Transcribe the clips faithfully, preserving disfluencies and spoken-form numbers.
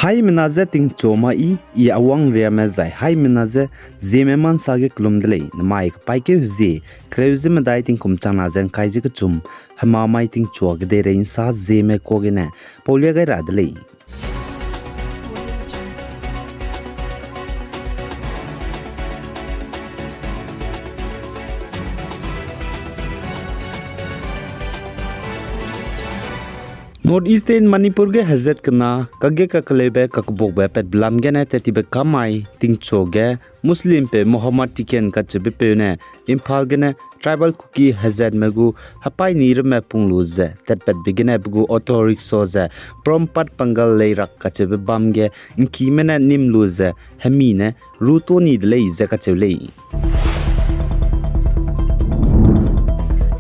Haimena je tingchu ma i, i awang riame zai haimena je Zeme mansa ge kelum de lei, namai kepaîkeu hezie kereu ze medai tingkum changna ze ngkai ze kechum, hemamai tingchua kedeirei nsa Zeme kuagene paulia gai ra de lei. North East State Manipur ge hezat kena kage kakeleube kakebukbe patbe lam gene tat tibe kamai tingchu ge Muslimpeu Mohammad Tiken kacheubepeu ne Imphal gene tribal Kuki hezatme gu hepaî ni ramme pung lu ze tatpatbe gene pe gu auto rickshaw ze Porompat Pangal Leirak kacheube bam ge ngkime ne nim lu ze hemi ne ru tuâ ni de lei ze kacheu lei.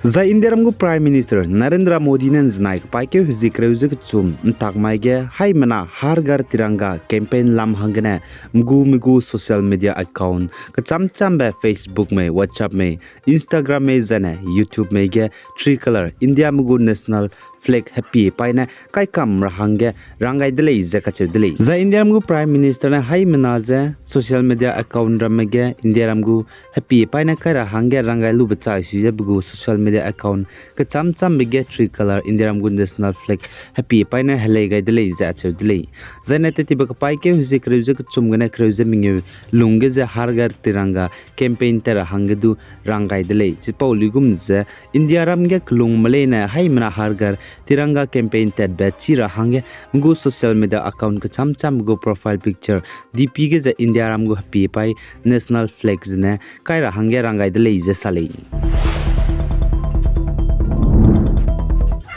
Zai Indiaram gu Prime Minister Narendra Modi ne nzenai kepaîkeu hezie kereu ze kechum ntak mai ge haimena Har Ghar Tiranga campaign lam hanggene mgu me gu social media account kechâm châmbe Facebook mei, WhatsApp mei, Instagram mei zaine YouTube mei ge three color Indiame gu national flag hepie paî ne kaikam ra hangge rang gai de lei ze kacheu de lei. Zai Indiaram gu Prime Minister ne haimena ze social media account ramme ge Indiaram gu hepie paî ne kai ra hangge rang gai lube chai sui ze pe gu social media account kechâm châmbe ge three color Indiaram gu national flag hepie paî ne helei gai de lei ze acheu de lei. Zaine tat tibe kepaîkeu hezie kereu ze kechum gene kereu ze mengeu lungge ze Har Ghar Tiranga campaign tat ra hangge du rang gai de lei. Chipau luigum ze Indiaram ge kelungme leine haimena Har Ghar Tiranga campaign tatbe chi ra hangge me gu social media account kechâm châmbe gu profile picture, DP ge ze Indiaram gu hepie paî national flag zene kai ra hangge rang gai de lei ze sa lei.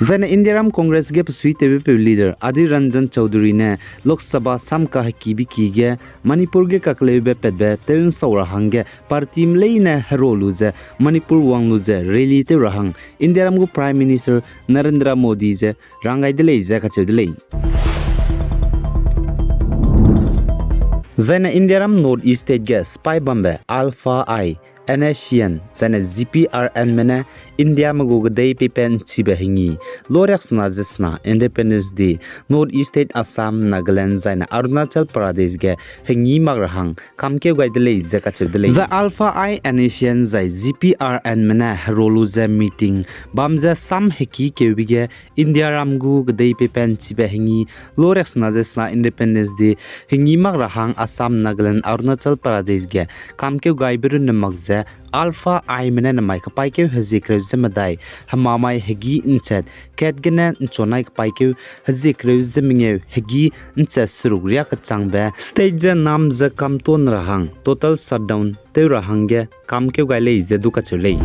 Zaine Indiaram Congress ge besuitewbepeu leader Adhir Ranjan Chaudhary ne Lok Sabha sam kahekibe ki ge Manipur ge kakeleube patbe tew nsau ra hangge partyme leine hero lu ze Manipur wang lu ze rally tew ra hang Indiaram gu Prime Minister Narendra Modi ze rang gai de lei ze kacheu de lei. Zaine Indiaram North East State ge spy bambe Alpha Eye, NSCN, zaine GPRNme ne Indiame gu kedei peipat nchibe hengi, loriaksena ze sena Independence Day, North East State Assam, Nagaland, zaine Arunachal Pradesh ge hengi mak ra hang kamkeu gai de lei ze kacheu de lei. Zai Alpha Eye, NSCN, zai GPRNme ne hero lu ze meeting bam ze sam hekikeube ge Indiaram gu kedei peipat nchibe hengi, loriaksena ze sena Independence Day, hengi mak ra hang Assam, Nagaland, Arunachal Pradesh ge kamkeu gaibe runne mak ze Alpha Eyeme ne namai kepaîkeu hezie kereu ze medai, hemamai hegî nchat kat gene nchunai kepaîkeu hezie kereu ze mengeu hegî nchat seruk riâ kechangbe state ze nam ze kamtuan ra hang total shutdown tew ra hangge kamkeu gai lei ze du kacheu lei.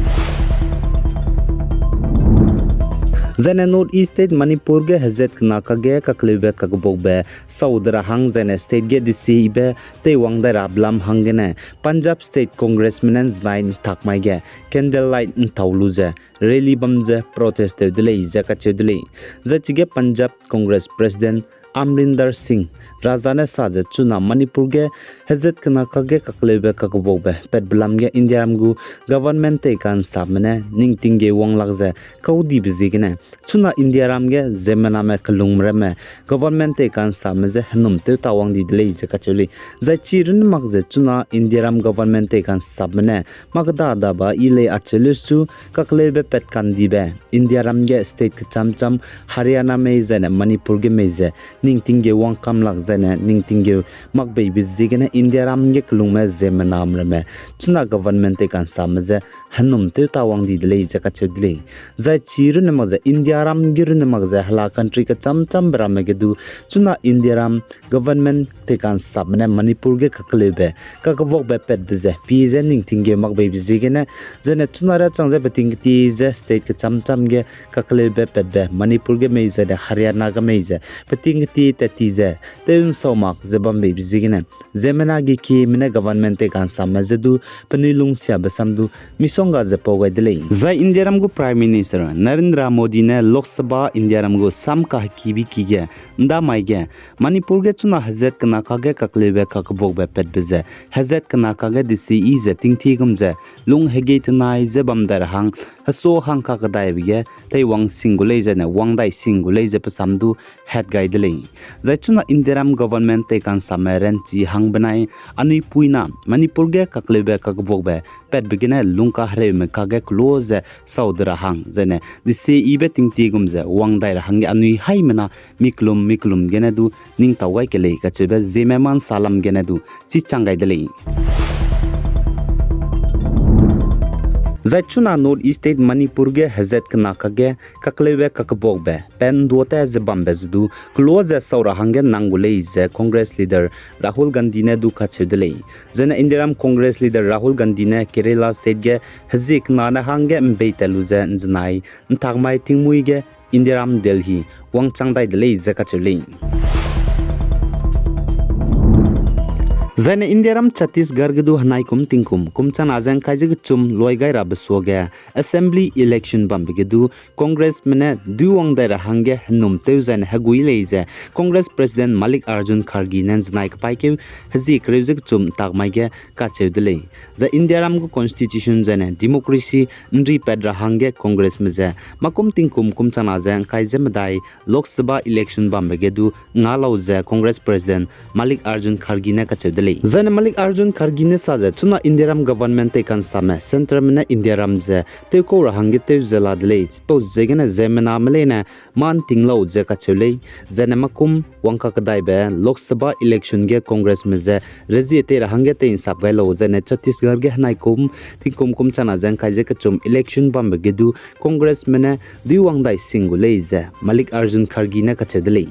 Zaine North East State Manipur ge hezat kena kage kakeleube kakebukbe sau de ra hang zaine state ge desibe teiwang dai ra belam hanggene Punjab State Congressme ne nzenai ntak mai ge candlelight ntau lu ze rally bam ze protest tew de lei ze kacheu de lei. Zai chige Punjab Congress President Amarinder Singh Raja ne sa ze chuna Manipur ge hezat kena kage kakeleube kakebukbe patbe lam ge Indiaram gu government tei kansapme ne ningting ge wang lak ze kaudibe ziegene chuna Indiaram ge ziemmename kelungme ramme government tei kansapme je henum tew tawang di de lei ze kacheu lei. Zai chi runne mak ze chuna Indiaram government tei kansapme ne makda daba yi lei acheu leu su kakeleube pat kandibe Indiaram ge state kecham cham Haryana mei zaine Manipur ge mei ze ningting ge wang kam lak zaine ningting ge makbeibe ziegene Indiaram ge kelungme ziemmename ramme chuna government tei kansapme je henum tew tawang di de lei ze kacheu de lei. Zai chi runne mak ze Indiaram ge runne mak ze hela country kecham chambe ramme ge du chuna Indiaram government tei kansapme ne Manipur ge kakeleube kakevokbe patbe ze pie ze ningting ge makbeibe ziegene zaine chuna ra chang ze peting keti ze state kecham cham ge kakeleube patbe Manipur ge mei zaine Haryana ge mei ze peting keti tat ti ze tew nsau mak ze bambeibe ziegene ziemmena ge kieme ne government tei kansapme je du penui lungsiabe sam du misongga ze pau gai de lei. Zai Indiaram gu Prime Minister Narendra Modi ne Lok Sabha Indiaram gu sam kahekibe ki ge ndamai ge Manipur ge chuna hezat kena kage kakeleube kakevokbe patbe ze hezat kena kage desi yi ze tingtie gum ze lung hegei tenai ze bam dai ra hang heso hang kakedaibe ge teiwang sing gu lei zaine wang dai sing gu lei ze pe sam du hat gai de lei. Zai chuna Indiaram government tei kansame ranchi hang benai anui puina Manipur ge kakleube kakbuakbe patbe gene lungka hereume kage kelo ze sau de ra hang, zaine desiebe tingtie gum ze wang dai ra hangge anui haimena mi kelum mi kelum gene du ning tau gai ke lei kacheube Zeme Mansa lam gene du chichang gai de lei. Zai chuna North East State Manipur ge hezat kena kage kakleube kakbuakbe pen duate ze bambe ze du kelo ze sau ra hangge nang gu lei ze Congress leader Rahul Gandhi ne du kacheu de lei. Zaine Indiaram Congress leader Rahul Gandhi ne Kerala State ge hezie kena ne hangge mbei tat lu ze nzenai ntak mai tingmuî ge Indiaram Delhi wangchang dai de lei ze kacheu lei. Zaine Indiaram Chhattisgarh ge du henai kum tingkum kum changna ze ngkai ze kechum luai gai rabe suage assembly election bambe ge du Congressme ne duiwang dai ra hangge henum tew zaine hegui lei ze Congress President Mallikarjun Kharge ne nzenai kepaîkeu hezie kereu ze kechum ntak mai ge kacheu de lei. Zai Indiaram gu constitution zaine democracy nripat ra hangge Congressme ze makum tingkum kum changna ze ngkai ze medai Lok Sabha election bambe ge du nga lau ze Congress President Mallikarjun Kharge ne kacheu de lei. Zaine Mallikarjun Kharge ne sa ze chuna Indiaram government tei kansame centreme ne Indiaram ze tewkau ra hangge tew ze la de lei, chipau ziegene ziemmename leine mâ nting lau ze kacheu lei. Zaine makum wangkakedaibe Lok Sabha election ge Congressme ze rezie tei ra hangge tei nsap gai lau, zaine Chhattisgarh ge henai kum tingkum kum changna ze ngkai ze kechum election bambe ge du Congressme ne duiwang dai sing gu lei ze Mallikarjun Kharge ne kacheu de lei.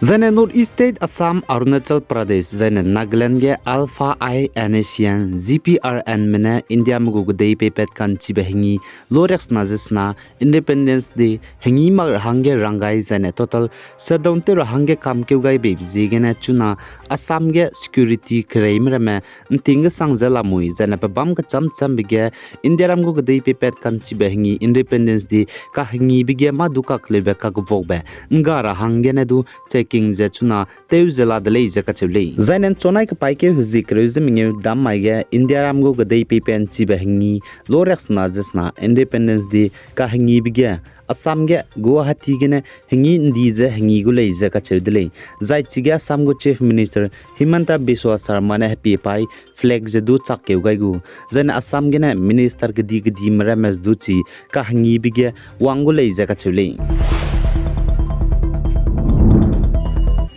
Zaine North East State Assam, Arunachal Pradesh, zaine Nagaland ge Alpha Initiative, G P R N me ne Indiame gu kedei peipat ka'nchibe hengi loriaksena ze sena Independence Day hengi mak ra hangge rang gai zaine total shutdown tew ra hangge kamkeu gai beibe ziegene chuna Assam ge security kereime ramme nting gesang ze lamui zaine pebâm kecham chambe ge Indiaram gu kedei peipat ka'nchibe hengi Independence Day kahengibe ge mâ du kakleube kakbuakbe ngga ra hanggene du checking ze chuna tew ze la de lei ze kacheu lei. Zaine nchunai kepaîkeu hezie kereu ze mengeu dam mai ge Indiaram gu kedei peipat ka'nchibe hengi loriaksena ze sena Independence Day kahengibe ge Assam ge Guwahati gene hengi ndi ze hengi gu lei ze kacheu de lei. Zai chige Assam gu Chief Minister Himanta Biswa Sarma ne hepie paî flag ze du chakkeu gai gu, zaine Assam gene minister kedi kedime ramme du chi kahengibe ge wang gu lei ze kacheu lei.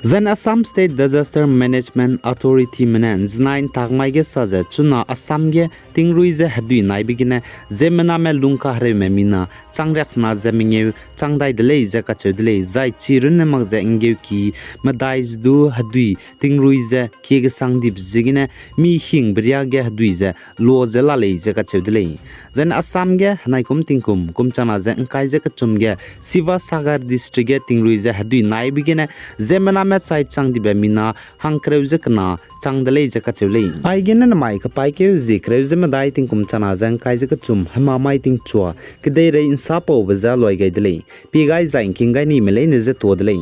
Zaine Assam State Disaster Management Authority me ne nzenai ntak mai ge sa ze chuna Assam ge tingrui ze hedui naibe gene ziemmename lungkahereume mina chang riaksena ze mengeu chang dai de lei ze kacheu de lei. Zai chi runne mak ze nggeuki medai ze du hedui tingrui ze kie gesang dibe ziegene mi hingbe riage hedui ze lo ze la lei ze kacheu de lei. Zaine Assam ge henai kum tingkum kum changna ze ngkai ze kechum ge Sivasagar District ge tingrui ze hedui naibe gene ziemmename chai chang dibe mina hangkereu ze kena chang de lei ze kacheu lei. Aigene namai kepaîkeu zie kereu ze medai tingkum changna ze ngkai ze kechum hema mai tingchua kedeirei nsapaube ze luai gai de lei. Pie gai zai ngking gai nime leine ze tuâ de lei.